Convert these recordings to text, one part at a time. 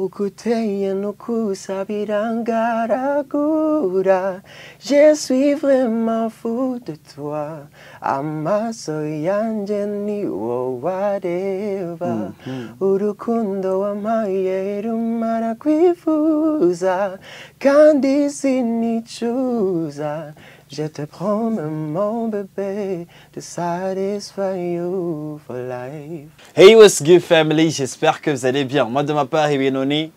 Ukuteye no kusabirangaragura. Je suis vraiment fou de toi. Amaso yanje ni wowe areba. Urukundo wampaye rumara kwifuza, kandi sinicuza. Je te promets, mon bébé, de satisfy you for life. Hey, what's good, family? J'espère que vous allez bien. Moi, de ma part, ibintu ni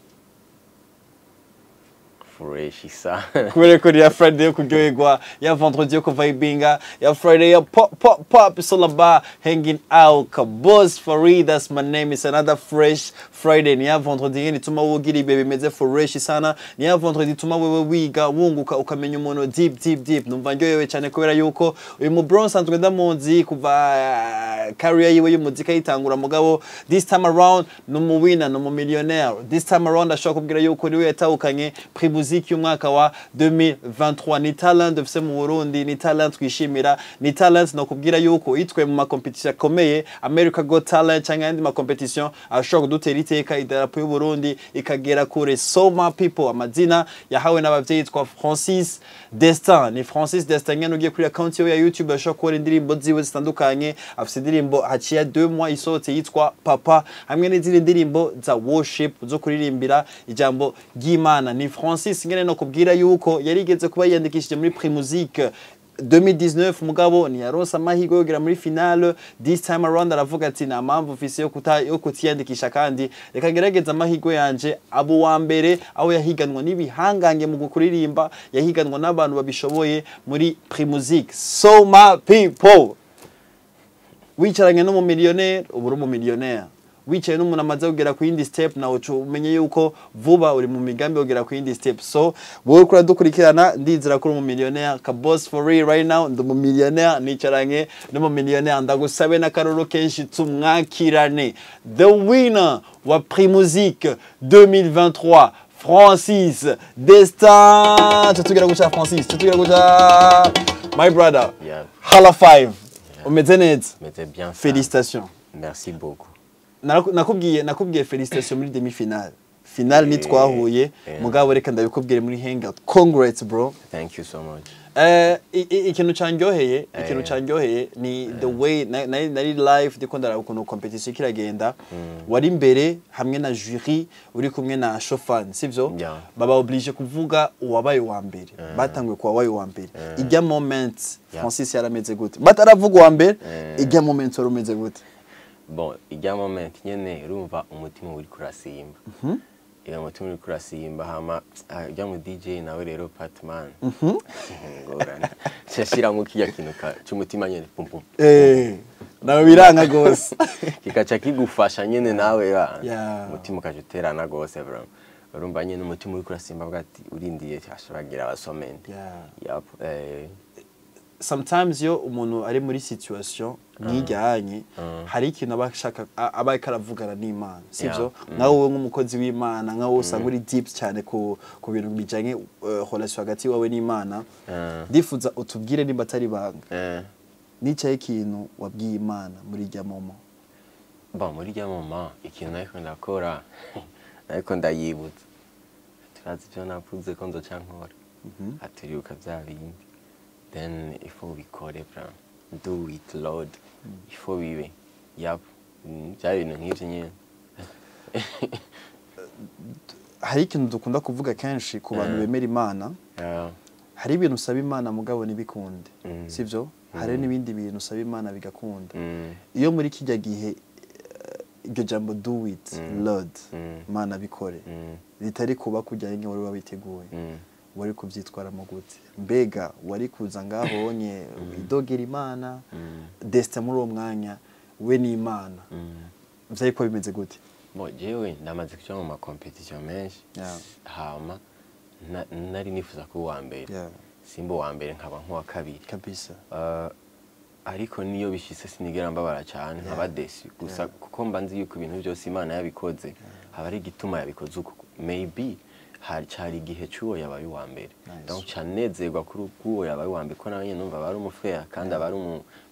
Fresh isa. Kubera ko ni ya Friday yo kuryoherwa, ya vendredi yo kuvibinga, ya Friday ya pop pop pop. It's all about hanging out. Kabos Farid, that's my name. It's another fresh Friday. Ni ya vendredi nyene ituma wogira ibihe bimeze fresh sana. Ni ya vendredi ituma wewe wiga, wunguka, ukamenya umuntu deep deep deep. Numva ndyohewe cyane kubera yuko uyu mu bro nsanzwe ndamuzi kuva career yiwe y'umuziki ayitangura, mugabo this time around ni umuwina, ni umumillionaire. This time around ashobora kubwira yuko niwe yatahukanye Prix Musique y'umwaka wa 2023. Ni talent dufise mu Burundi, ni talent twishimira, ni talent no kubwira yuko yitwaye mu makompetition akomeye, America Got Talent cyangwa ayandi makompetition, ashobora kudutera iteka, idarapo y'u Burundi ikagera kure. So my people, amazina yahawe n'abavyeyi yitwa Francis Destin. Ni Francis Destin nyene. Ugiye kuri account yiwe ya YouTube ashobora kubona indirimbo ziwe zitandukanye. Afise indirimbo haciye 2 mois isohotse yitwa Papa, hamwe n'izindi ndirimbo za worship, zo kuririmbira ijambo ry'Imana. Ni Francis nyene no kubwira yuko yarigeze kuba yiyandikishije muri Prix Musique 2019, mugabo ntiyaronse amahirwe yo kugera muri finale. This time around aravuga ati: "Nta mpamvu mfise yo kutiyandikisha, kandi reka ngerageze amahirwe yanje." Abo wa mbere aho yahiganwa n'ibihangange mu kuririmba, yahiganwa n'abantu babishoboye muri Prix Musique. So my people, wicaranye n'umumiliyoneri uba uri umumiliyoneri, wicaye n'umuntu amaze kugera ku yindi step nawe uca umenye yuko vuba uri mu migambi yo kugera ku yindi step. So wowe kuri dukurikirana, ndizera ko uri umumiliyoneri. Ka boss for real, right now ndi umumiliyoneri, nicaranye n'umumiliyoneri. Ndagusabe n'akaruru kenshi tumwakirane, the winner wa Prix Musique 2023, Francis Destin. Tutugera guca Francis, tutugera guca, my brother. Yeah. Hala 5, umeze neza? Meze bien ça. Félicitations. Merci beaucoup. Nakubwiye félicitations muri demi finale, finale nitwahuye, mugabo reka ndabikubwire muri hangout. Congrats, bro. Thank you so much. Ikintu candyoheye ni the way nari live ndiko ndaraba ukuntu competition kiragenda. Wari imbere hamwe na jury, uri kumwe na Shofan, sivyo? Yeah. Baba obligé kuvuga uwabaye uwa mbere, batanguye kuwa wabaye uwa mbere. Ijya moment, Francis yarameze gute bataravuga uwa mbere? Ijya moment wari umeze gute? Bon, ijya moment nyene urumva umutima uri kurasimba. Iyo umutima uri kurasimba, hama ujya mu DJ nawe rero Patman. Ngorane. Shashiramo kijya kintu c'umutima nyene, pum pum. Nawe biranga gose. Kikaca kigufasha nyene nawe ya. Umutima ukaja uterana gose, bro. Urumva nyene umutima uri kurasimba, bwa ati urindiye ashobagira abasomende. Yep. Sometimes iyo umuntu ari muri situation nk'ijyanye, hari ikintu aba ashaka, aba ariko aravugana n'Imana, sivyo? Nka wowe nk'umukozi w'Imana, nka wowe usanga uri deep cyane ku bintu bijyanye relation hagati wawe n'Imana, ndifuza utubwire nimba atari ibanga, nicaye ikintu wabwiye Imana muri irya moment. Bon, muri rya moment ikintu nariko ndakora, nariko ndayibutsa: "Turazi ivyo navuze ko nzoca nkora, aturibuka vya bindi, then ifo ubikore bra, do it, Lord, ifo bibe." Yap. Byari ibintu nk'ivyo nyene. Hari ikintu dukunda kuvuga kenshi ku bantu bemera Imana. Hari ibintu usaba Imana mugabo ntibikunde, sivyo? Hari n'ibindi bintu usaba Imana bigakunda. Iyo muri kijya gihe iryo jambo "Do it, Lord", Imana bikore, ritari kuba kujya nyine wari wabiteguye, wari kubyitwaramo gute? Mbega wari kuza ngaho onye idogera Imana? Destin muri uwo mwanya we n'Imana vyari kuba bimeze gute? Bon, jewe ndamaze kuja mu makompetisiyo menshi. Hama nari nifuza kuba uwa mbere, simba uwa mbere nkaba nk'uwa kabiri. Ariko niyo bishitse sinigera mbabara cyane, nkaba déçu gusa, kuko mba nzi yuko ibintu byose Imana yabikoze haba ari igituma yabikoze uko. Maybe hari cari igihe c'uwo yabaye uwa mbere. Donc canezerwa kuri uwo yabaye uwa mbere, ko nawe nyene numva aba ari umufrère kandi aba ari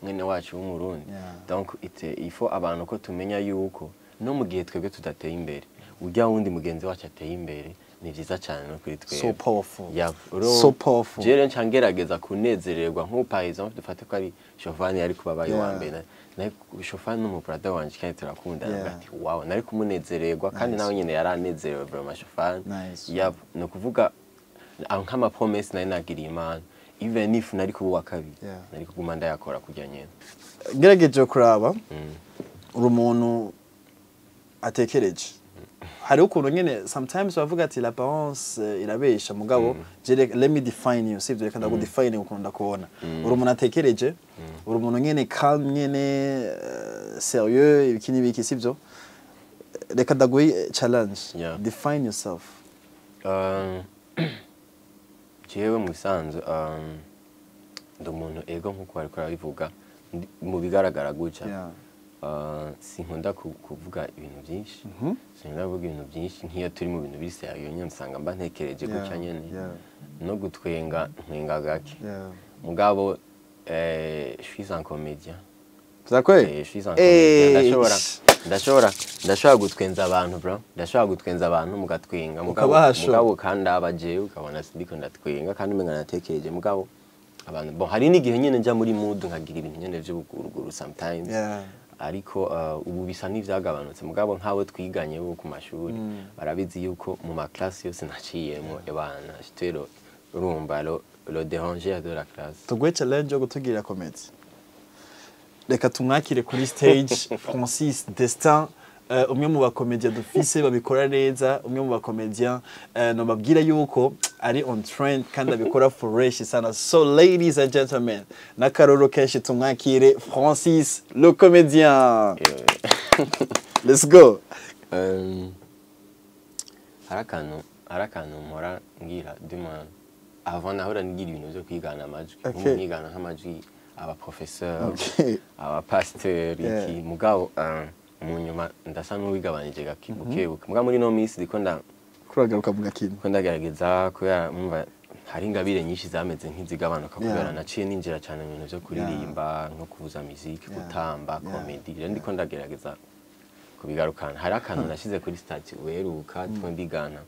mwene wacu w'Umurundi. Donc il faut abantu ko tumenya yuko no mu gihe twebwe tudateye imbere Ujya wundi mugenzi wacu ateye imbere, ni vyiza cyane no kuri twebwe. So powerful. Yeah. So powerful. Je rero nca ngerageza kunezererwa. Nk'ubu, par exemple, dufate ko ari Shofani yari kuba abaye uwa mbere, nari Shofani n'umu brother wanje kandi turakundana. Ati wow, nari kumunezererwa kandi nawe nyene yaranezerewe vraiment, Shofani. Nice. Yeah, ni ukuvuga aho nk'ama promesses nari nagiriye Imana, even if nari kuba uwa kabiri, nari kuguma ndayakora kurya nyene. Ngerageje kuraba, uri umuntu atekereje. Hariho ukuntu nyene sometimes bavuga ati l'apparence irabesha, mugabo je let me define you, sivyo? Reka ndagudefine ukuntu ndakubona. Uri umuntu atekereje, uri umuntu nyene calme nyene, sérieux, ibiki n'ibiki, sivyo? Reka ndaguhe challenge. Define yourself. Jewe mu bisanzwe ndi umuntu, ego, nk'uko bariko barabivuga, mu bigaragara gutya, sinkunda kuvuga ibintu byinshi, sinkunda kuvuga ibintu byinshi. Nk'iyo turi mu bintu biri sérieux nyene, usanga mba ntekereje gutya nyene. No gutwenga ntwenga gake. Mugabo je suis un comédien. Vyakweli? Je suis un comédien. Ndashobora gutwenza abantu, bro, ndashobora gutwenza abantu mugatwenga, mugabo Ukabahasha. mugabo kandi aba jewe ukabona sindiko ndatwenga kandi umenga natekereje. Mugabo abantu, bon, hari n'igihe nyene nja muri mood nkagira ibintu nyene vy'ubuguruguru sometimes. Ariko ubu bisa n'ivyagabanutse. Mugabo nk'abo twiganye bo ku mashuri barabizi yuko mu maklasi yose naciyemo, ebana, j'étais le, urumva, le dérangeur de la classe. Tuguhe challenge yo gutugirira comedy. Reka tumwakire kuri stage, Francis Destin, umwe mu bakomedia dufise babikora neza, umwe mu bakomedia nobabwira yuko ari on trend kandi abikora fresh sana. So ladies and gentlemen, n'akaroro kenshi, tumwakire Francis le comédien. Let's go. Hari akantu mpora ngira duma. Avant nahora ngira ibintu byo kwigana amajwi. Nk'ubu nkigana nk'amajwi aba professeur, aba pasteur, iki. Mugabo mu nyuma ndasa n'uwigabanije gake, buke buke. Mugabo muri no minsi ndiko nda Kuragaruka mu gakino. Ko ndagerageza, kubera mwumva hari ingabire nyinshi zameze nk'izigabanuka, kubera naciye ninjira cyane mu bintu byo kuririmba nko kuvuza muziki, gutamba, comedy. Rero ndiko ndagerageza kubigarukana. Hari akantu nashyize kuri statut uheruka, ndiko ndigana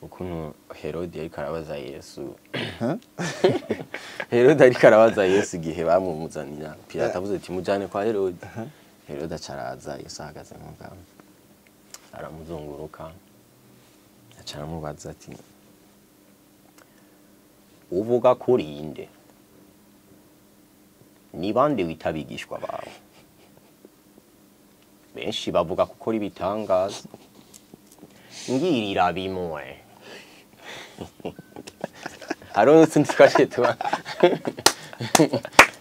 ukuntu Herode yariko arabaza Yesu. Herode ariko arabaza Yesu igihe bamumuzanira. Pilato avuze ati mujane kwa Herode. Herode aca araza, Yesu ahagaze mu ngabo, aramuzunguruka, aca aramubaza ati uvuga kuri nde? Ni bande wita abigishwa bawe? Benshi bavuga gukora ibitangaza, ngirira bimwe. Hariho n'utundi twaciye tuba.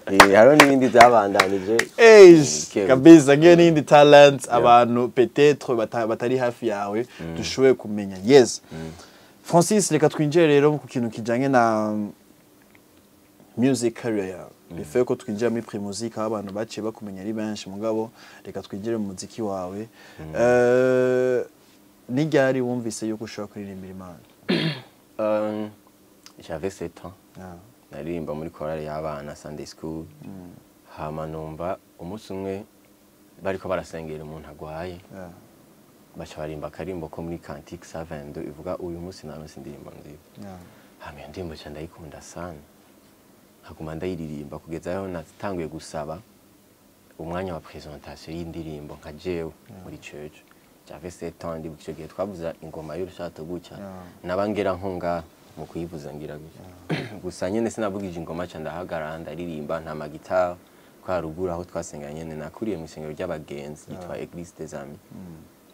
Hariho n'ibindi byabandanije. Eish, Okay. kabisa ngiyo n'indi talent abantu peut-être batari hafi yawe dushoboye kumenya. Yes, Francis, reka twinjire rero ku kintu kijanye na music career yawe. Before ko twinjira muri Primusic, aho abantu baciye bakumenya ari benshi, mugabo reka twinjire mu muziki wawe. Ni ryari wumvise yuko ushobora kuririmbira Imana? J'avais 7 ans. Naririmba muri korali y'abana, Sunday school. Hama numva umunsi umwe bariko barasengera umuntu agwaye, baca barimba akarimbo ko muri Cantique 122 ivuga uyu munsi naronse indirimbo nziza. Hama iyo ndirimbo ca ndayikunda sana, nkaguma ndayiririmba kugeza aho natanguye gusaba umwanya wa présentation y'indirimbo nka jewe muri church. J'avais 7 ans. Ndibuka ico gihe twavuza ingoma y'urushato gutya. Naba ngera nko ngaha mu kuyivuza ngira gutya gusa nyene, sinavugije ingoma, ca ndahagarara ndaririmba, nta magitari kwa ruguru aho twasenga nyene. Nakuriye mu isengero ry'abagenzi yitwa Église des Amis,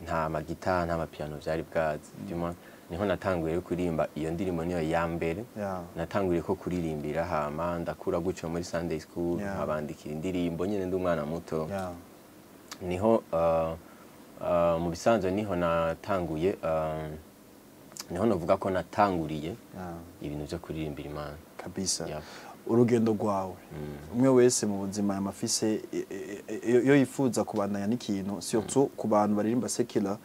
nta magitari, nta mapiano vyari bwazi. Du moins niho natanguye rero kuririmba iyo ndirimbo, niyo ya mbere natanguriye ko kuririmbira. Hama ndakura gutyo muri Sunday school, nkabandikira indirimbo nyene ndi umwana muto. Niho mu bisanzwe niho natanguye, niho novuga ko natanguriye ibintu byo kuririmbira Imana. Kabisa. Yeah. Urugendo rwawe, umwe wese mu buzima yamafise iyo yifuza kubandanya n'ikintu, surtout ku bantu baririmba secular,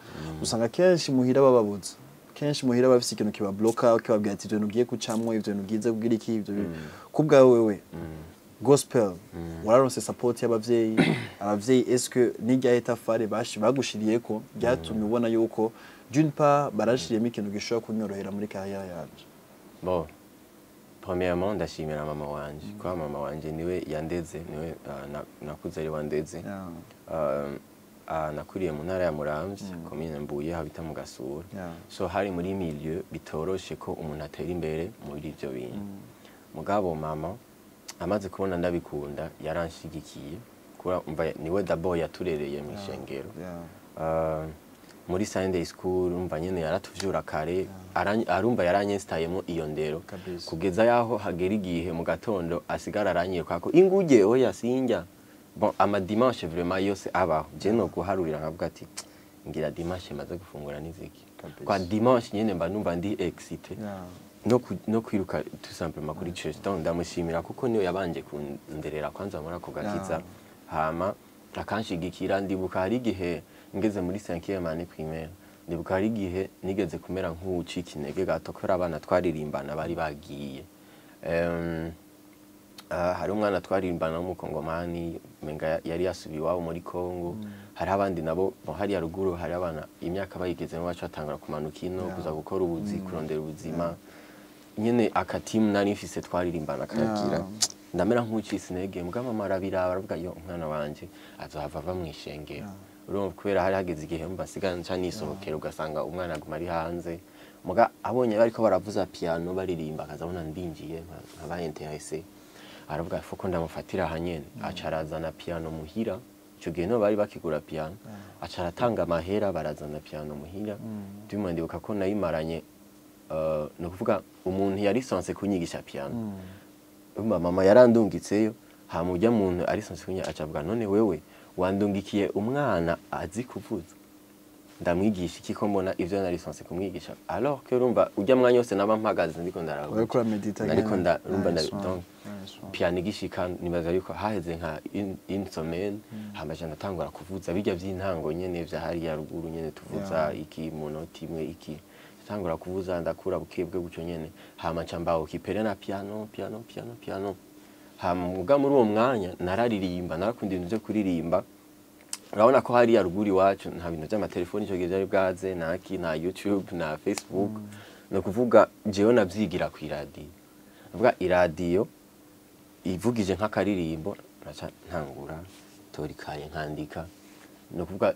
usanga kenshi muhira bababuza, kenshi muhira bafise ikintu kibabloka, kibabwira ati ibyo bintu ugiye gucamwo, ibyo bintu ugize kugira iki, ibyo bintu. Ku bwawe wewe, gospel wararonse support y'abavyeyi? Abavyeyi, est-ce que n'irya itafari bagushiriyeko ryatumye ubona yuko D'une part, barashiriyemo ikintu gishobora kunyorohera muri carrière yanje. Bon, premièrement ndashimira mama wanje, kuba mama wanje niwe yandeze, niwe nakuze ari wandeze. Nakuriye mu ntara ya Muramvya, komine Mbuye, aho bita mu Gasura. So hari muri milieu bitoroshe ko umuntu atera imbere muri ivyo bintu. Mugabo mama amaze kubona ndabikunda, yaranshigikiye, kuba umva niwe d'abord yaturereye mu ishengero. Muri Sunday school, umva nyene yaratuvyura kare, arumva yaranyestayemo iyo ndero kugeza yaho hagera igihe mu gatondo asigara aranyiruka ko inguge, oya sinjya. Bon, ama dimanche vraiment yose abaho, je no guharurira nkavuga ati ngira dimanche maze gufungura n'iziki. Kwa dimanche nyene mba numva ndi excité no kwiruka tout simplement kuri church. Donc ndamushimira kuko niyo yabanje kunderera kwanza muri ako gakiza, hama akanshigikira. Ndibuka hari igihe ngeze muri 5e année primaire, ndibuka hari igihe nigeze kumera nk'uwucika intege gato kubera abana twaririmbana bari bagiye. Hari umwana twaririmbana w'umukongomani, menga yari yasubiye iwabo muri Congo. Hari abandi nabo, bon, hariya ruguru hari abana imyaka bayigezemo baca batangura kumanuka ino kuza gukora ubuzi, kurondera ubuzima nyene. Akatimu nari mfise twaririmbana kayagira, ndamera nk'ucitse intege, mbwa mama arabiraba, aravuga: "Yo, umwana wanje azohava ava mw'ishengero." Urumva, kubera hari hageze igihe mba nsigaye nca nisohokera, ugasanga umwana aguma ari hanze. Muga abonye bariko baravuza piano baririmba, akazabona ndinjiye nkaba intéressé, aravuga fuko ndamufatira aha nyene. Aca arazana piano muhira. Ico gihe niho bari bakigura piano, aca aratanga amahera, barazana piano muhira. Ndimo ndibuka ko nayimaranye, ni ukuvuga umuntu yari censé kunyigisha piano. Urumva mama yarandungitseyo, hama urya muntu ari censé kunyigisha aca avuga: "None wewe wandungikiye umwana azi kuvuza, ndamwigisha iki ko mbona ivyo nari censé kumwigisha?" Alors que urumva urya mwanya wose naba mpagaze ndiko ndaraba. Uriko uramedita. Nariko nyene. urumva Nice one. donc Nice one. piano igishika, nibaza yuko haheze nka une semaine, hama nca ndatangura kuvuza birya vy'intango nyene vya hariya ruguru nyene, tuvuza iki mu noti imwe iki. Ndatangura kuvuza, ndakura bukebwe gutyo nyene, hama nca mba occupé na piano, piano, piano, piano. Hama muga muri uwo mwanya nararirimba, narakunda ibintu vyo kuririmba. Urabona ko hariya ruguru iwacu nta bintu vy'amatelefoni ico gihe vyari bwaze, naki, nta YouTube na Facebook. Ni ukuvuga jewe navyigira kw'iradiyo. Nukuvuga iradiyo ivugije nk'akaririmbo, naca ntangura tora ikaye nkandika. Ni ukuvuga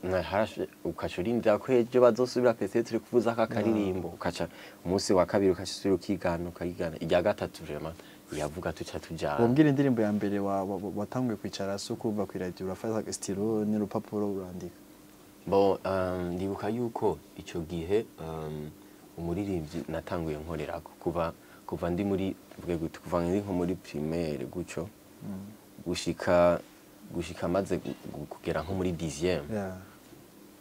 ukaca urindira ko ejo bazosubira peut-être kuvuza aka karirimbo, ukaca umunsi wa kabiri ukaca usubira ukigana, ukayigana, irya gatatu vraiment yavuga tuca tujana. Wambwira indirimbo ya mbere watanguye kwicara hasi ukumva ku iradiyo, urafata stylo n'urupapuro urandika? Bon, ndibuka yuko ico gihe umuririmbyi natanguye nkorerako kuva ndi muri, mvuge gute, kuva ndi nko muri primaire gutyo gushika maze kugera nko muri 10e,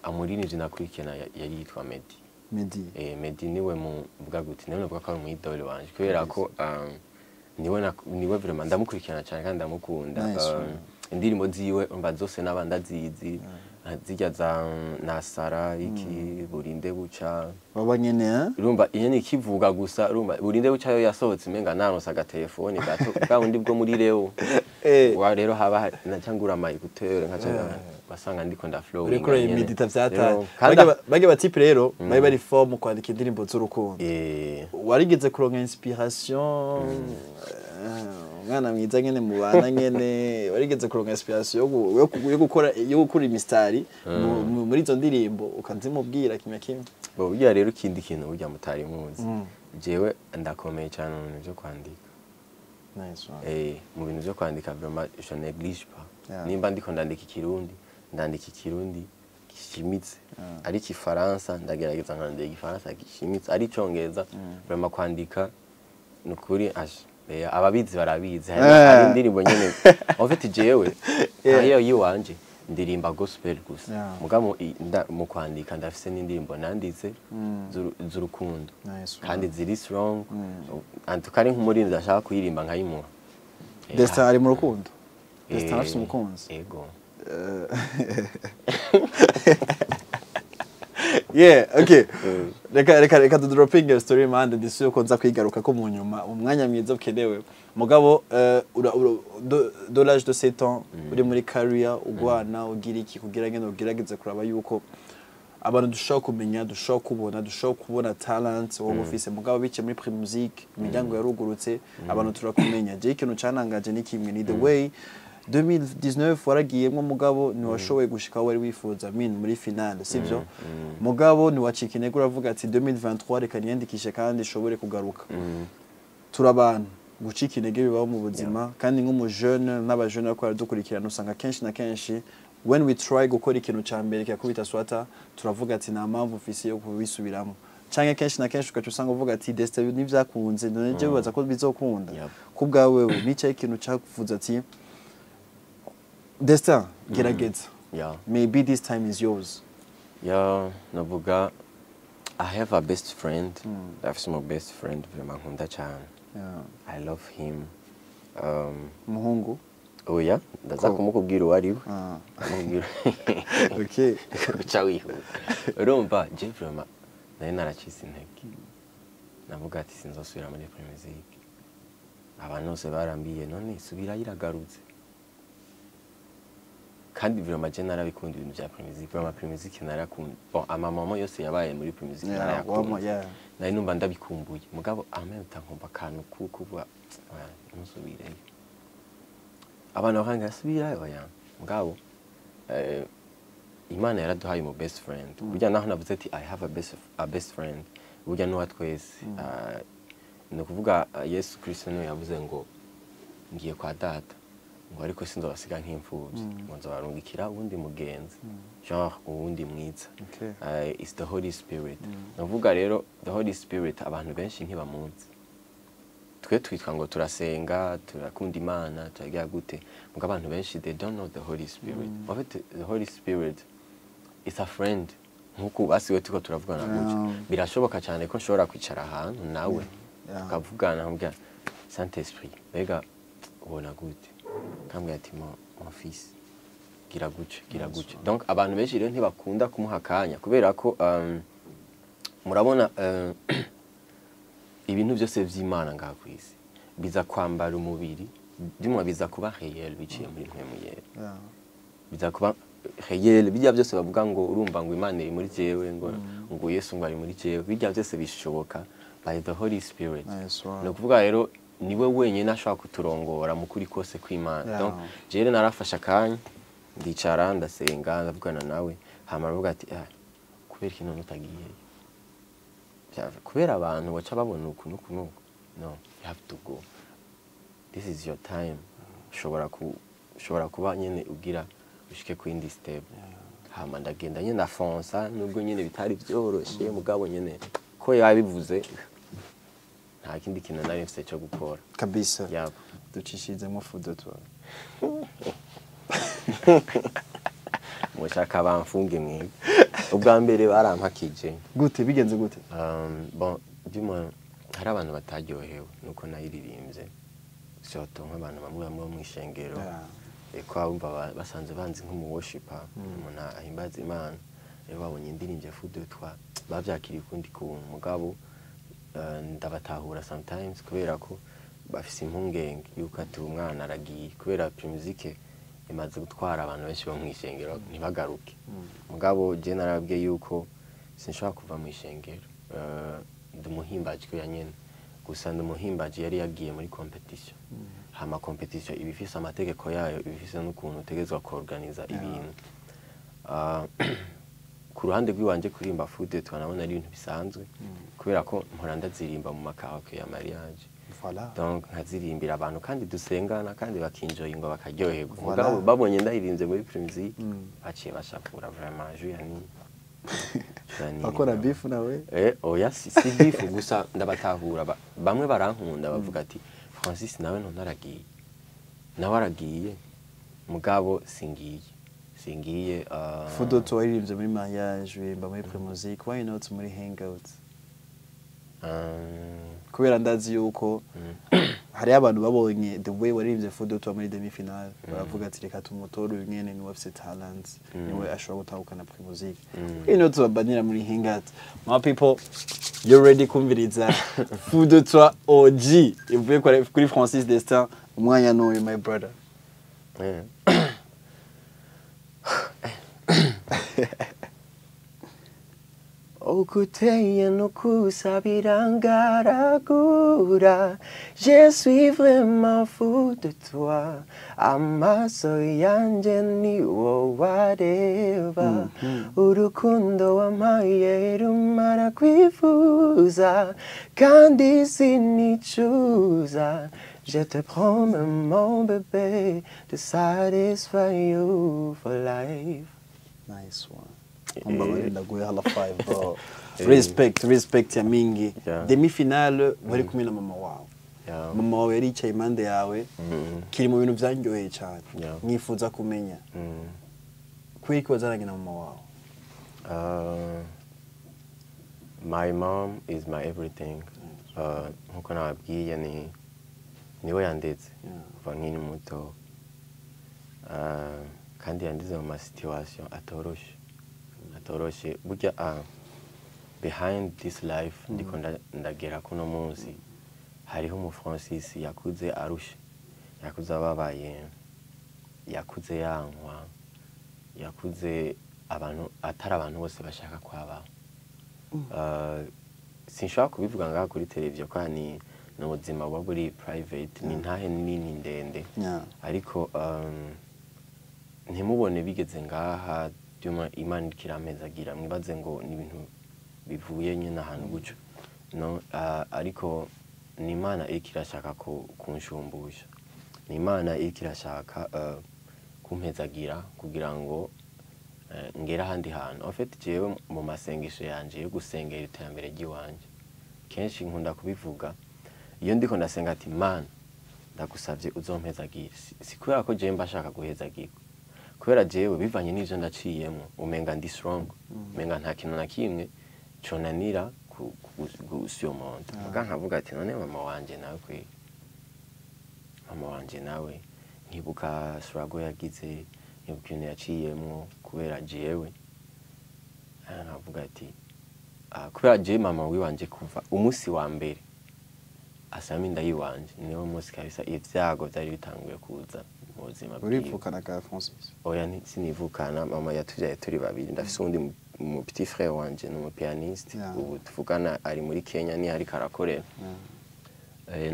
umuririmbyi nakurikirana yari yitwa Meddy. Meddy. Meddy niwe mu mvuga gute, niwe navuga ko ari umu idole wanje, kubera ko niwe vraiment ndamukurikirana cyane kandi ndamukunda. Nice one. Indirimbo ziwe umva zose naba ndazizi, zirya za Nasara iki, Burinde Buca. Waba nyene, eh? Urumva iyo ni ikivuga gusa, urumva Burinde Buca yo yasohotse umenga naronse agatelefone gato bwa bundi bwo muri Leo. Wa rero haba naca ngura ama écouteur, nkaca basanga ndiko nda flow. Uriko urayimedita vyataye. Bage batipe rero bari fort mu kwandika indirimbo z'urukundo. Warigeze kuronka inspiration, umwana mwiza nyene mubana nyene, warigeze kuronka inspiration yo gukora imistari muri izo ndirimbo, ukazimubwira kimwe kimwe? Bo, burya rero ikindi kintu burya mutari muzi, jewe ndakomeye cyane mu bintu byo kwandika. Nice one. Mu bintu byo kwandika vraiment je néglige pas. Nimba ndiko ndandika ikirundi, ndandika ikirundi gishimitse, ari igifaransa ndagerageza nkandika igifaransa gishimitse, ari icongereza, vraiment kwandika ni ukuri aje. Ababizi barabizi, hari indirimbo nyene, en fait jewe hariyo yiwanje ndirimba gospel gusa, mugabo mu kwandika ndafise n'indirimbo nanditse z'urukundo Nice one. kandi ziri strong. En tout cas ari nk'umuririmbyi ashaka kuyirimba nkayimuha. Destin ari mu rukundo, Destin arafise umukunzi? Ego. Yeah, okay, reka tudropinge iyo story impande, ndetse yuko nza kwigaruka ko mu nyuma umwanya mwiza ukenewe. Mugabo de l'âge de 7 ans uri muri career, ugwana ugira iki kugira ngene ugerageze kuraba yuko Abantu dushobora kumenya, dushobora kubona talent wowe ufise, mugabo biciye muri Primusic imiryango yarugurutse, abantu turakumenya. Je, ikintu canangaje ni kimwe, ni the way 2019 waragiyemwo, mugabo ntiwashoboye gushika aho wari wifuza, mean muri finale, sivyo? Mugabo ntiwacika intege, uravuga ati 2023 reka niyandikishe kandi nshobore kugaruka. Turi abantu, gucika intege bibaho mu buzima, kandi nk'umujene n'abajene bariko baradukurikirana, usanga kenshi na kenshi when we try gukora ikintu ca mbere kikakubita swata, turavuga ati nta mpamvu mfise yo kubisubiramo, canke kenshi na kenshi ugaca usanga uvuga ati destin ntivyakunze, none je bibaza ko bizokunda. Ku bwawe wewe, nicaye ikintu cakuvuza ati Destin, gerageza, maybe this time is yours? Yeah, navuga I have a best friend. Ndafise umu best friend vraiment nkunda cyane. I love him. Umuhungu? Oya, ndaza Ko- kumukubwira uwo ari we. Ndamubwira. Guca wihuta. Urumva, je vraiment nari naracitse intege. Navuga ati sinzosubira muri Primusic. Abantu bose barambiye none subirayo iragarutse. Kandi vraiment je narabikunda ibintu bya Primusic. Vraiment Primusic narakunda. Bon, amamama yose yabaye muri Primusic narayakunze. Wama, yeah. Nari numva ndabikumbuye, mugabo ameta nkumva akantu kukuvuga oya ntusubireyo, abantu bakanga subirayo, oya. Mugabo Imana yaraduhaye mu best friend. Burya naho navuze ati I have a best friend, burya n'uwa twese. Ah, ni ukuvuga Yesu Kristo niwe yavuze ngo ngiye kwa Data, ngo ariko sinzobasiga nk'imfubyi, ngo nzobarungikira uwundi mugenzi, genre uwundi mwiza. Is the Holy Spirit. Navuga rero the Holy Spirit abantu benshi ntibamuzi. Twe twitwa ngo turasenga, turakunda Imana, turagira gute, muga abantu benshi they don't know the Holy Spirit. En fait, the Holy Spirit is a friend, nkuko basiwe turiko turavugana gutyo. Birashoboka cyane ko nshobora kwicara ahantu nawe tukavugana, nkambwira Saint Esprit, mbega ubona gute? Kambwira ati mon fils, gira gutyo, gira gutyo. Donc abantu benshi rero ntibakunda kumuha akanya kubera ko murabona ibintu byose vy'Imana ngaha ku isi biza kwambara umubiri, dimwe biza kuba réel biciye muri Mpwemu Yera. Biza kuba réel. Bijya byose bavuga ngo urumva ngo Imana iri muri jewe, ngo Yesu ngo ari muri jewe, bijya byose bishoboka by the Holy Spirit. Nice one. Ni ukuvuga rero niwe wenyine ashobora kuturongora mu kuri kose kw'Imana. Donc jewe narafashe akanya, ndicara, ndasenga, ndavugana nawe, hama aravuga ati ah, kubera iki none utagiyeyo? Kubera abantu baca babona uku n'uku n'uku. No, you have to go, this is your time. Ushobora kuba nyene ugira ushike ku yindi step. Hama ndagenda nyene, afonsa, nubwo nyene bitari vyoroshe, mugabo nyene ko yabivuze nta kindi kintu nari mfise cyo gukora. Kabisa. Yabo. Ducishizemo Fou de toi. Mushaka bamfunge mwebwe. Ubwa mbere barampakije. Gute? Bigenze gute? Bon, du moins hari abantu bataryohewe nuko nayiririmbye, surtout nk'abantu bamwe bamwe bo mw'ishengero. Ko bumva basanzwe banzi nk'umu worshiper, umuntu ahimbaza Imana. Rero babonye indirimbo Fou de toi bavyakiriye ukundi kuntu, mugabo ndabatahura sometimes kubera ko bafise impungenge yuko ati uyu mwana aragiye, kubera Primusic imaze gutwara abantu benshi bo mw'ishengero ntibagaruke. Mugabo je narabwiye yuko sinshobora kuva mw'ishengero. Ndi umuhimbaji ya nyene gusa, ndi umuhimbaji yari yagiye muri competition. Hama competition iba ifise amategeko yayo, iba ifise n'ukuntu utegerezwa kuorganiza ibintu. Ku ruhande rw'iwanje kuririmba Fou de toi nabona ari ibintu bisanzwe kubera ko mpora ndazirimba mu makaraoke ya mariage. Voilà. Donc nkazirimbira abantu kandi dusengana kandi bakinjoyinga, bakaryoherwa. Voilà. Mugabo babonye ndayirimbye muri Primusic baciye bashapura vraiment juya nini. Juya nini Bakora vraiment. beef nawe? Oya, si beef gusa, ndabatahura. Bamwe barankunda, bavuga ati Francis nawe none aragiye, nawe aragiye, mugabo singiye, singiye. Fou de toi waririmbye muri mariage, uririmba muri Primusic, why not muri hangout? Kubera ndazi yuko hariyo abantu babonye the way waririmbye Fou de toi muri demi finale, baravuga ati reka tumutore, uyu mwene niwe afise talent, niwe ashobora gutahukana Primusic. Why not tubabanira muri hangout? My people, you're ready kumviriza Fou de toi OG ivuye kuri Francis Destin. Umwanya n'uyu, my brother. Uko uteye nukusa birangaragura. Je suis vraiment fou de toi. Amaso yanje ni wowe areba. Urukundo wampaye rumara kwifuza, kandi sinicuza. Je te promets, mon bébé, to satisfy you for life. Nice one. Mbabarira, ndaguhe hala 5, bro. Respect, respect ya mingi. Demi finale wari kumwe na mama wawe. Mama wawe yari yicaye impande yawe. Kiri mu bintu byanyoheye cyane. Mwifuza kumenya. Kubera iki wazaranye na mama wawe? My mom is my everything. Nkuko nababwiye, ni niwe yandeze kuva nkiri muto. Kandi yandize mu ma situation atoroshe burya. Behind this life ndiko ndagera kuno munsi, hariho umu Francis yakuze arushe, yakuze ababaye, yakuze yankwa, yakuze abantu atari abantu bose bashaka kwabaho. Sinshobora kubivuga ngaha kuri televiziyo kwa ni ubuzima buba buri private, ni ntahe nini ndende. Ariko ntimubone bigeze ngaha byuma Imana iriko irampezagira, mwibaze ngo ni ibintu bivuye nyine ahantu gutyo, no. Ariko ni Imana iriko irashaka kunshumbusha, ni Imana iriko irashaka kumpezagira kugira ngo ngere ahandi hantu. En fait, jewe mu masengesho yanje yo gusengera iterambere ry'iwanje, kenshi nkunda kubivuga iyo ndiko ndasenga ati: "Mana, ndagusavye uzompezagire." Si kubera ko jewe mba nshaka guhezagirwa, kubera jewe bivanye n'ivyo ndaciyemo umenga ndi strong, umenga nta kintu na kimwe conanira gusurmonta. Muga nkavuga ati: "None mama wanje nawe, kweri mama wanje nawe," nkibuka struggle yagize, nkibuka ibintu yaciyemwo kubera jewe. Nkavuga ati kubera jewe mama wiwanje kuva umunsi wa mbere asama inda yiwanje, niwo munsi kabisa ivyago vyari bitanguye kuza mu buzima bwiwe. Urivukana ka Francis? Oya, sinivukana. Mama yatuvyaye turi babiri. Ndafise uwundi mu petit frère wanje, ni umu pianiste. Ubu tuvugana ari muri Kenya, niho ariko arakorera.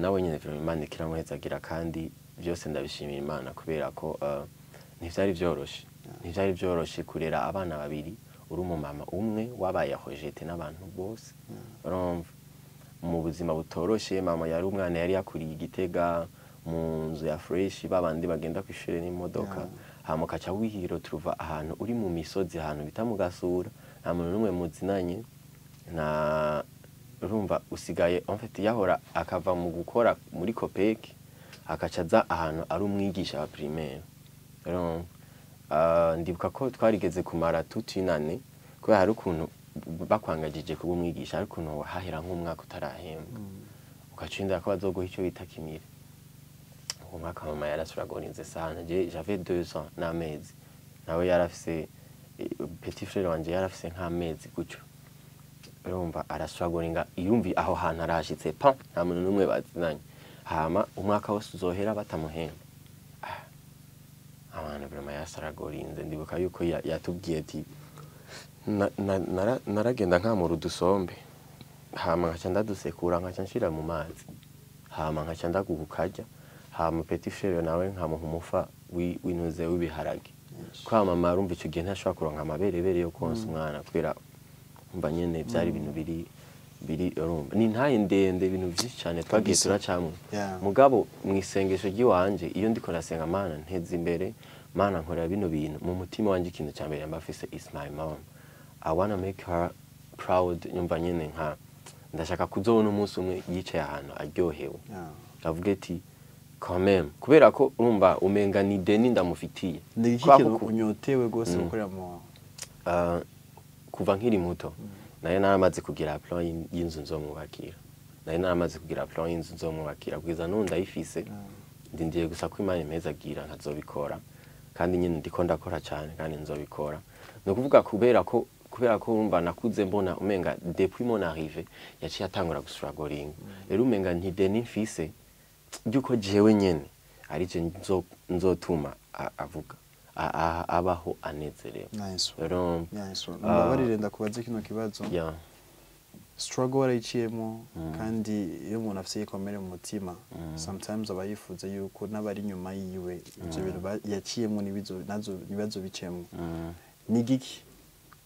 Nawe nyene vraiment Imana ikiramuhezagira, kandi byose ndabishimira Imana kubera ko ntivyari vyoroshe, ntivyari vyoroshe kurera abana babiri uri umumama umwe wabaye rejeté n'abantu bose. Urumva, mu buzima butoroshe. Mama yari umwana yari yakuriye igitega mu nzu ya fresh, babandi bagenda kw'ishure n'imodoka. Hama ukaca wihiro turuva ahantu uri mu misozi, ahantu bita mu Gasura, nta muntu n'umwe muzinanye na urumva usigaye. En fait, yahora akava mu gukora muri COPEC, akaca aza ahantu ari umwigisha wa primaire. Urumva, ndibuka ko twarigeze kumara toute une année, kubera hari ukuntu bakwangajije kuba umwigisha, hari ukuntu hahera nk'umwaka utarahembwa, ugaca urindira ko bazoguha icyo bita kimire. Uwo mwaka mama yarasuragorinze sana. Je j'avais 2 ans n'amezi, nawe yarafise petit frère wanje yarafise nk'amezi gutyo. Urumva, arasuragoringa, yumvi aho hantu arahashitse pa nta muntu n'umwe bazinanye, hama umwaka wose uzohera batamuhemba. Abantu vraiment yasaragorinze. Ndibuka yuko yatubwiye ati: "Naragenda nkamura udusombe, hama nkaca ndadusekura, nkaca nshira mu mazi, hama nkaca ndaguha ukarya, hama petit frère nawe nkamuha umufa w'intuze w'ibiharage." Kubera mama arumva ico gihe ntashobora kuronka amaberebere yo konsa umwana, kubera umva nyene vyari ibintu biri urumva ni ntaye ndende, ibintu vyinshi cane twagiye turacamwo. Mugabo mu isengesho ry'iwanje, iyo ndiko ndasenga: "Mana, nteza imbere, Mana, nkorera bino bintu," mu mutima wanje ikintu cya mbere mba mfise is my mom. I wanna make her proud. Nyumva nyene nka ndashaka kuzobona umunsi umwe yicaye ahantu aryohewe, avuge ati quand même, kubera ko urumva umenga ni deni ndamufitiye. Ni iki Kubera ko kintu unyotewe rwose gukorera mu wawe? Kuva nkiri muto nayo naramaze kugira plan y'inzu nzomwubakira, nayo naramaze kugira plan y'inzu nzomwubakira, kugeza n'ubu ndayifise. Ndindiye gusa ko Imana impezagira nkazobikora, kandi nyine ndiko ndakora cyane kandi nzobikora. Ni ukuvuga kubera ko urumva nakuze mbona umenga depuis mon arrivée yaciye atangura gustrugglinga, rero umenga ntideni mfise ryuko jewe nyene ari je nzotuma avuga abaho anezerewe. Nice one. Rero Nice one. Mbabarire ndakubaze kino kibazo. Yeah. Struggle warayiciyemo, kandi iyo umuntu afite igikomere mu mutima, sometimes aba yifuza yuko n'abari inyuma yiwe ibyo bintu yaciyemo ntibazo bicemo. Ni giki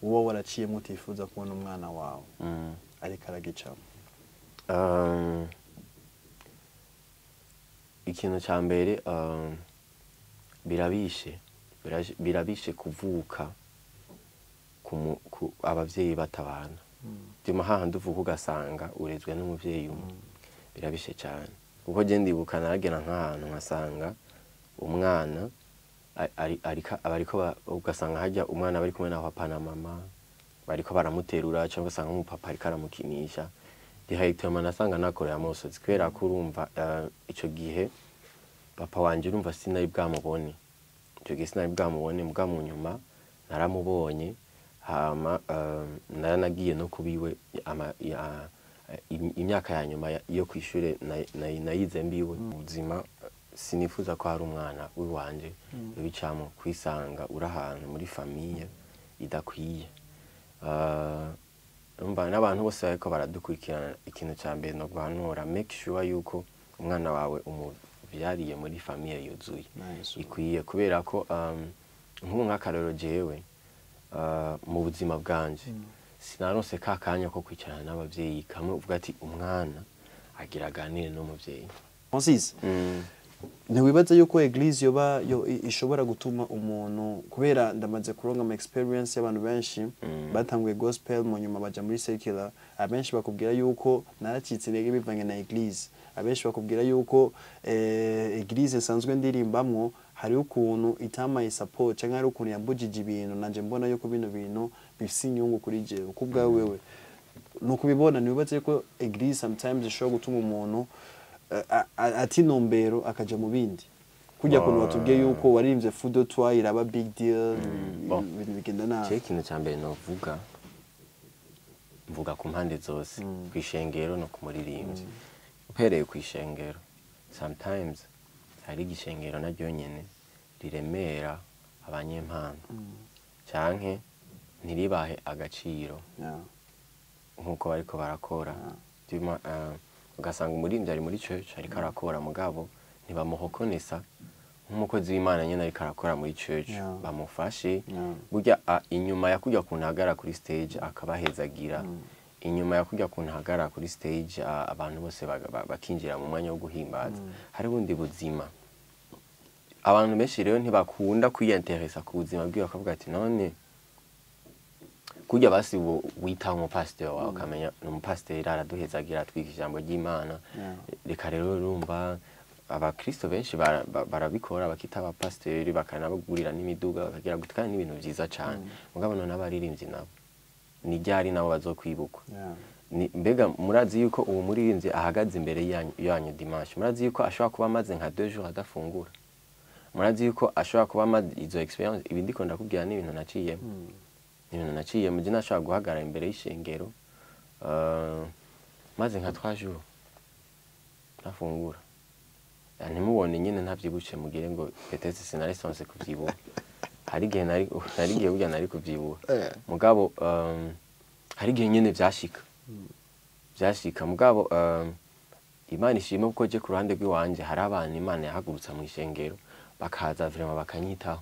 uba waraciyemo utifuza kubona umwana wawe ariko aragicamo? Ikintu cya mbere, birabishe kuvuka ku abavyeyi batabana. Dima hahandi uvuka ugasanga urezwe n'umuvyeyi umwe, birabishe cyane, kuko je ndibuka naragera nk'ahantu nkasanga umwana abariko ugasanga hajya umwana bari kumwe na papa na mama, bariko baramuterura, cyangwa ugasanga nk'umupapa ariko aramukinisha directement, nasanga nakoreye amosozi, kubera ko urumva ico gihe papa wanje, urumva, sinari bwamubone. Ico gihe sinari bwamubone, mbwa mu nyuma naramubonye. Hama naranagiye no kubiwe imyaka ya nyuma yo kwishure nayize mbiwe. Ubuzima sinifuza ko hari umwana w'iwanje bicamo, kwisanga uri ahantu muri famille idakwiye. Umva, n'abantu bose bariko baradukurikirana, ikintu cya mbere no guhanura, make sure yuko umwana wawe umuvyariye muri famille yuzuye, ikwiye, kubera ko nk'ubu nk'akarero jewe mu buzima bwanje sinaronse ka kanya ko kwicarana n'abavyeyi kamwe uvuga ati umwana agira aganire n'umuvyeyi. Francis, ntiwibaza yuko église yoba yo ishobora gutuma umuntu, kubera ndamaze kuronka ama experience y'abantu benshi batanguye gospel, mu nyuma baja muri secular, abenshi bakubwira yuko naracitse intege bivanye na église, abenshi bakubwira yuko église nsanzwe ndirimbamwo hariho ukuntu itamaye support, cyangwa hariho ukuntu yambujije ibintu, nanje mbona yuko bino bintu bifise inyungu kuri jewe. Ku bwawe wewe ni ukubibona, ntiwibaze yuko église sometimes ishobora gutuma umuntu ata intumbero akaja mu bindi, kujya kuntu watubwiye yuko waririmbye Fou de toi iraba big deal, Bon. ibintu bigenda nabi? Jewe ikintu cya mbere novuga, mvuga ku mpande zose, ku ishengero no ku muririmbyi. Uhereye ku ishengero, sometimes hari igishengero naryo nyene riremera abanyempano canke ntiribahe agaciro nk'uko bariko barakora. Duma, ugasanga umuririmbyi ari muri church ariko arakora, mugabo ntibamuhokonesa nk'umukozi w'Imana nyene ariko arakora muri church, bamufashe. Burya inyuma ya kurya kuntu ahagarara kuri stage akabahezagira, inyuma ya kurya kuntu ahagarara kuri stage abantu bose bakinjira mu mwanya wo guhimbaza, hari ubundi buzima. Abantu benshi rero ntibakunda kwiyenteresa ku buzima bwiwe, bakavuga ati none kurya basi witaho umupasiteri wawe, ukamenya ni umupasiteri, araduhezagira, atwiga ijambo ry'Imana. Reka rero, urumva abakristo benshi barabikora, bakita abapasiteri, bakanabagurira n'imiduga, bakagira gute, kandi n'ibintu vyiza cane. Mugabo none abaririmbyi nabo ni ryari nabo bazokwibukwa? Mbega murazi yuko uwo muririmbyi ahagaze imbere yanyu dimanche, murazi yuko ashobora kuba amaze nka 2 jours adafungura? Murazi yuko ashobora kuba amaze izo experience? Ibi ndiko ndakubwira ni ibintu naciyemo, ni ibintu naciyemo. Je nashobora guhagarara imbere y'ishengero maze nka 3 jours ntafungura. Ntimubone nyine ntavyibushe, mugire ngo peut-être sinari censé kuvyibuha. Hari igihe nari igihe burya nari kuvyibuha. Mugabo hari igihe nyine vyashika. Mugabo Imana ishimwe, kuko je ku ruhande rw'iwanje hari abantu Imana yahagurutsa mu ishengero, bakaza vraiment bakanyitaho,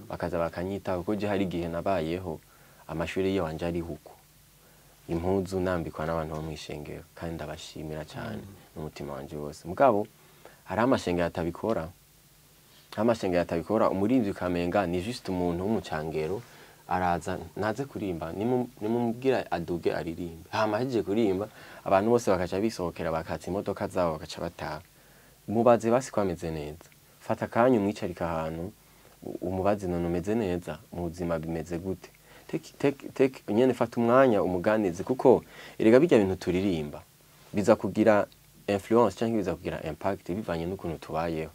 bakaza bakanyitaho, kuko je hari igihe nabayeho amashuri y'iwanje ari huko, impuzu nambikwa n'abantu bo mu ishengero, kandi ndabashimira cyane n'umutima wanje wose. Mugabo hari amashengero atabikora, hari amashengero atabikora. Umuririmbyi ukamenga ni juste umuntu w'umucangero, araza naze kuririmba, nimumubwira aduge aririmbe, hama ahejeje kuririmba abantu bose bakaca bisohokera, bakatsa imodoka zabo, bakaca bataha. Mubaze basi ko ameze neza. Fata akanya umwicarike ahantu, umubaze: none umeze neza mu buzima, bimeze gute? Take nyene, fata umwanya umuganize, kuko erega bijya bintu turirimba biza kugira influence cyangwa biza kugira impact bivanye n'ukuntu tubayeho.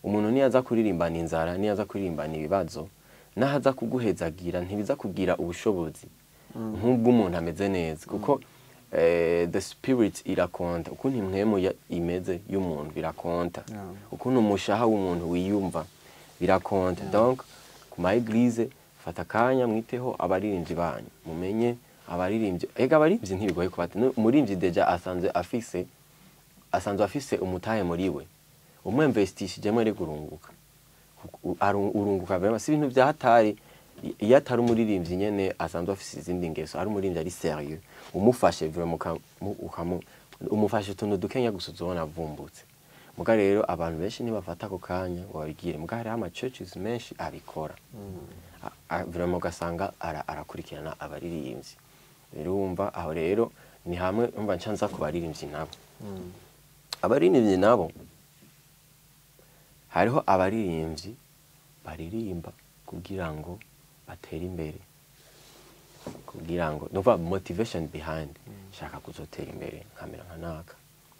Umuntu niyaza kuririmbana inzara, niyaza kuririmbana ibibazo, nahaza kuguhezagira ntibiza kugira ubushobozi nk'ubw'umuntu ameze neza, kuko the spirit irakonta, ukuntu impwemu imeze y'umuntu birakonta, ukuntu umushaha w'umuntu wiyumva birakonta. Donc ku ma église, fata akanya mwiteho abaririmbyi banyu, mumenye Abaririmbyi, ega abaririmbyi ntibigoye kubata. Umuririmbyi déjà asanzwe afise umutahe muri we, umwemvestishijemo rero urunguka. Urunguka vraiment, si ibintu vya hatari. Iyo atari umuririmbyi nyene asanzwe afise izindi ngeso, ari umuririmbyi ari sérieux, umufashe vraiment umufashe utuntu dukenya gusa, uzobona avumbutse. Muga rero abantu benshi ntibafata ako kanya ngo babigire. Muga hariho ama churches menshi abikora. Vraiment ugasanga arakurikirana abaririmbyi. Rero wumva aho rero ni hamwe umva nca nza ku baririmbyi nabo. Abaririmbyi nabo, hariho abaririmbyi baririmba kugira ngo batere imbere, kugira ngo nuva motivation behind, shaka kuzotera imbere nkamera nka naka,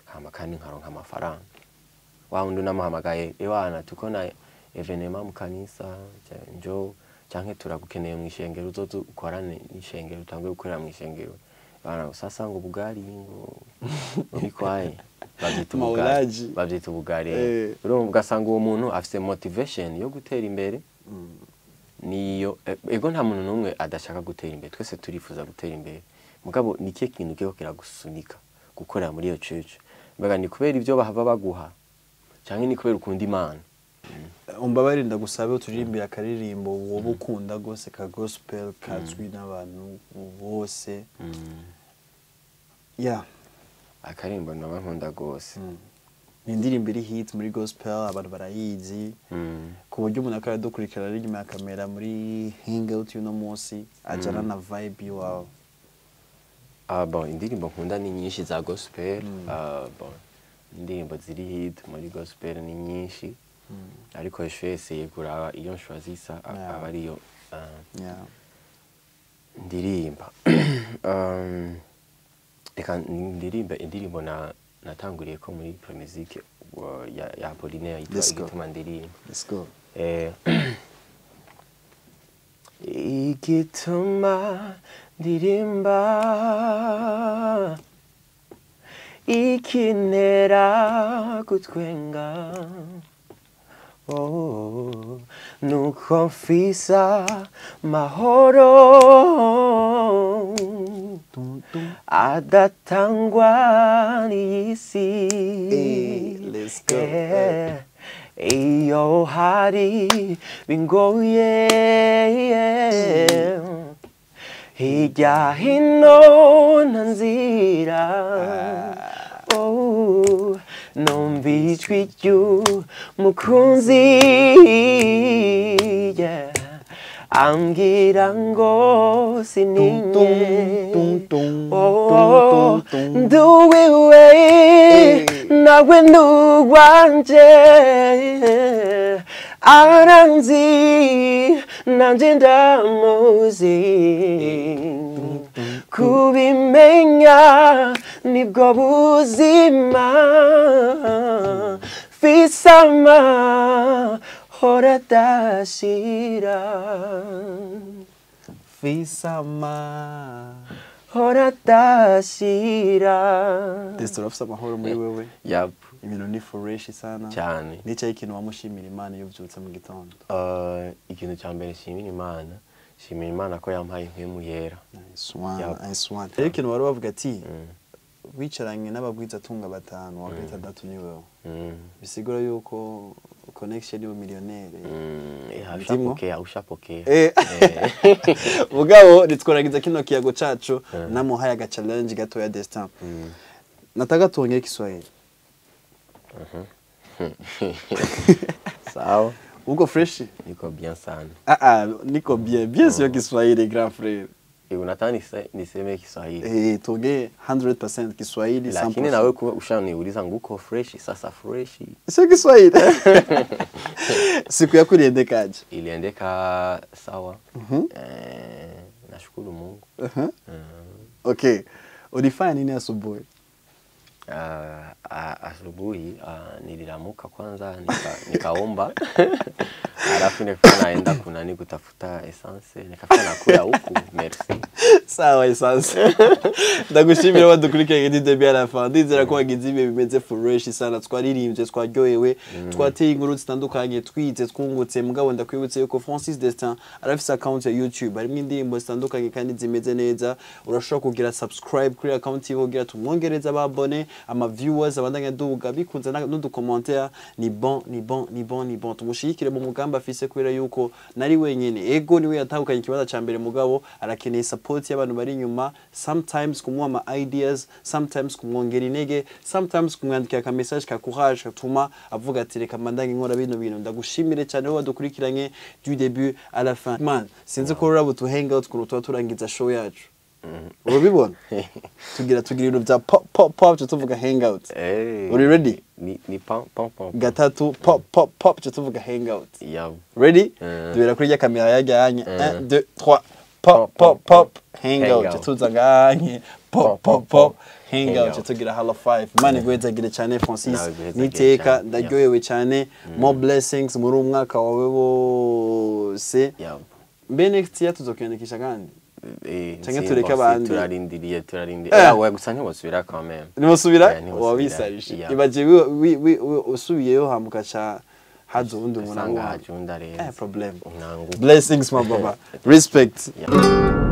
hama kandi nkaronka amafaranga. Wa wundi unamuhamagaye, ewana tuko na événement mu kanisa, njo canke turagukeneye mu ishengero, uzoze ukorane n'ishengero, utanguye gukorera mu ishengero. Bana sasa ngo ubugari ngo bikwaye, bavyita ubugari. Maulaji. Bavyita ubugari. Eh. Urumva ugasanga uwo muntu afise motivation yo gutera imbere. Niyo ego, nta muntu n'umwe adashaka gutera imbere, twese turifuza gutera imbere. Mugabo ni ikihe kintu kiriko kiragusunika gukorera muri iyo church? Mbega ni kubera ibyo bahava baguha, canke ni kubera ukunda Imana? Umbabarire ndagusabe uturirimbire akaririmbo wowe ukunda gose ka gospel kazwi n'abantu bose, yeah. Akarimbo naba nkunda gose? Ni indirimbo iri hit muri gospel, abantu barayizi, ku buryo umuntu akaba dukurikirana ari inyuma ya kamera muri hangout y'uno munsi ajana na vibe iwawe. Ah, bon, indirimbo nkunda ni nyinshi za gospel. Ah, bon, indirimbo ziri hit muri gospel ni nyinshi, ariko je vais essayer kuraba iyo nshwazisa aba ariyo ndirimba. Reka ndirimbe indirimbo na natanguriye ko muri Primusic ya Apollinaire yitwa Let's go. Igituma ndirimba. Let's go. Igituma ndirimba, ikintera gutwenga, oh, nuko mfisa mahoro Tum, tum. adatangwa n'iyi si. Let's go. Iyo hari bingoye hirya hino nta nzira, oh, numva ijwi ry'umukunzi, yeah, ambwira ngo sininye. Tum, tum, tum, Oh, tum, tum, tum. Nduwiwe, nawe nuwanje, aranzi nanje ndamuzi, kubimenya nibwo buzima, fisama hora adashira. Fisama hora adashira. Desire, urafise amahoro muri wewe? Yap. Ibintu ni fresh sana. Cyane. Nicaye ikintu wamushimira Imana iyo uvyutse mu gitondo? Ikintu cya mbere nshimira Imana, nshimira Imana ko yampaye impwemu yera. Nice one. Yap. Nice one. Rero ikintu wari wavuga ati wicaranye n'abagwizatunga batanu, wa gatandatu ni wewe, bisigura yuko connection y'ubu millionnaire. Eh, Ndimo. ushapokea, ushapokea. Mugabo nitworagiza kino kiyago cacu namuhaye aga challenge gatoya. Destin, nataka tuongee Kiswahili. Sawa. Uko fresh? Niko bien sana. Ah ah, niko bien bien, sio Kiswahili, grand frère. Unataka niseme Kiswahili? Eh, tuongee 100% Kiswahili. Lakini 100%. nawe kuwa ushaniuliza nguko fresh, sasa fresh. Sio Kiswahili. Siku yako iliendekaje? Iliendeka sawa. Eh, nashukuru Mungu. Okay, ulifanya nini asubuhi? Asubuhi nililamuka kwanza nikaomba, alafu nikakuwa naenda kunani kutafuta essence, nikafika nakula huku merci. Sawa, essence. Ndagushimira wadukurikiranye du début à la fin. Ndizera ko wagize ibihe bimeze fresh sana. Twaririmbye, twaryohewe, twateye inkuru zitandukanye, twize, twungutse. Mugabo ndakwibutse yuko Francis Destin arafise account ya YouTube harimo indirimbo zitandukanye kandi zimeze neza. Urashobora kugira subscribe kuri account yiwe kugira tumwongereze aba abonnés, ama viewers abandanya duga bikunze n'udu commentaire. Ni bon, ni bon, ni bon, ni bon. Tumushigikire mu mugambi afise, kubera yuko nari wenyene. Ego, niwe yatahukanye ikibanza ca mbere, mugabo arakeneye support y'abantu bari inyuma, sometimes kumuha ama ideas, sometimes kumwongera intege, sometimes kumwandikira ka message ka courage katuma avuga ati: "Reka mbandanye nkora bino bintu." Ndagushimire cyane wowe wadukurikiranye du début à la fin. Man, sinzi ko rurabo tu hangout ukuntu tuba turangiza show yacu, urabibona, tugira ibintu bya pop pop pop, tuca tuvuga hangout. Eh, Uri ready? Ni pam pam pam. Gatatu, pop pop pop, tuca tuvuga hangout. Yeah. Ready? Eh. Duhera kuri rya kamera yajyanye. Eh. 1 2 3, pop pop pop, hangout. Hangout. Tuza nganye, pop pop pop, hangout. Hangout. Tugira halo 5. Imana iguhezagire cyane, Francis. Nawe iguhezagire Niteka. cyane. Ndaryohewe cyane. More blessings muri uyu mwaka wawe wose. Yeah. Mbe next year tuzokwiyandikisha kandi? Eh, Canke si, tureke bon, si, abandi? Turarindiriye, turarindiriye. Eh. Ah, ouais, gusa ntibosubira quand même. Nimusubira. Yeah, ntibosubira. Wabisarije. Yeah. Ibaje usubiyeyo hamuka ca haza uwundi muntu Usanga aguha. haje uwundi arenze. Eh, problem. Ntangufu. Blessings, my baba, respect. Yeah.